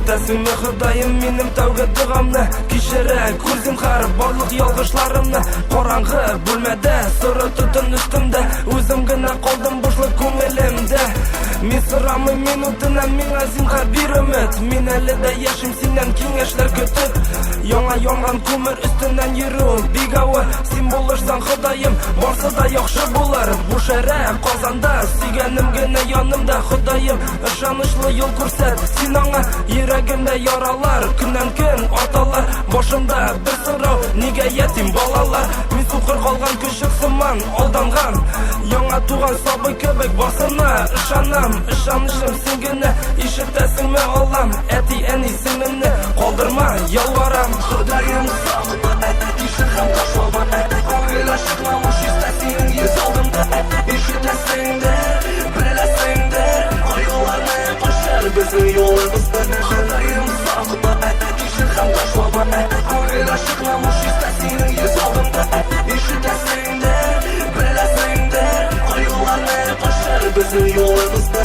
Ишетәсеңме, Ходаем, минем тәүге догамны? Кичерә күр, зинһар, барлык ялгышларымны. Караңгы бүлмәдә, соры төтен өстемдә, үзем генә калдым бушлык күңелемдә. Мин сорамыйм, мин үтенәм, миңа зинһар бир өмет. Мин әле дә яшим синнән киңәшләр көтеп. Яңа янган күмер өстеннән йөрү бик авыр. Син булышсаң, Ходаем, барсы да яхшы булыр. Бу шәрә Казанда, сөйгәнем генә янымда. Ходаем, ышанычлы юл күрсәт син аңа. Йөрәгемдә яралар көннән көн арталар. Башымда бер сорау, нигә ятим балалар? Мин сукыр калган көчек сыман алданган. Яңа туган сабый кебек барсына ышанам. Ышанычым син генә, ишетәсеңме, Аллам? Әти-әни, сеңлемне калдырма, ялварам. Ходаем, сакла, кичер һәм ташлама. Күңел ачыклама, чиста синең йөз алдыңда. Ишетәсеңдер, беләсеңдер, кайгыларны кочар безнең юлыбызда. Ходаем, сакла, кичер һәм ташлама. Күңел ачыклама, чиста синең йөз алдыңда. Ишетәсеңдер, беләсеңдер, кайгыларны кочар безнең юлыбызда.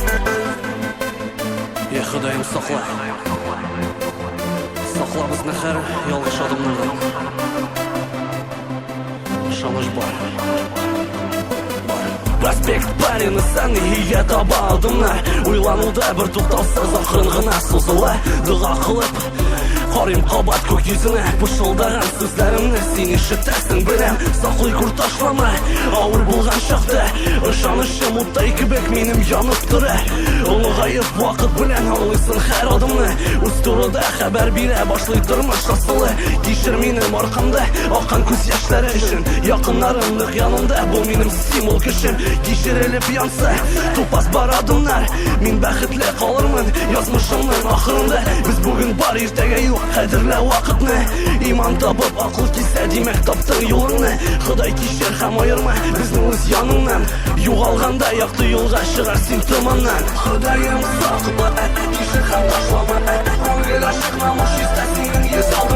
Я Ходаем, сакла. Сакла безне һәр ялгыш адымнардан. Ышаныч бар. Бар. Проспект Барина сән өйгә таба адымнар. Уйлануда бер туктаусыз акрын гына сузыла. Дога кылып карыйм кабат күк йөзенә. Пышылдаган сүзләремне син ишетәсең, беләм. Саклый күр, ташлама. Авыр булган чакта ышанычым уттай кебек минем янып тора. Олыгаеп вакыт белән аңлыйсың һәр адымны. Үз турыда хәбәр бирә башлый тормыш асылы. Кичер минем аркамда аккан күз яшьләре өчен. Якыннарым нык янымда, бу минем символ көчем. Кичерелеп янса тупас бар адымнар. Мин бәхетле калырмын язмышымның ахырында. Без бүген бар, иртәгә юк, кадерлә вакытны. Иман табып акыл килсә, димәк таптың юлыңны. Ходай, кичер һәм аерма безне үз яныңнан. Югалганда якты юлга чыгар син томаннан. Ходаем, сакла, кичер һәм ташлама. Күңел ачыклама, чиста синең йөз алдыңда.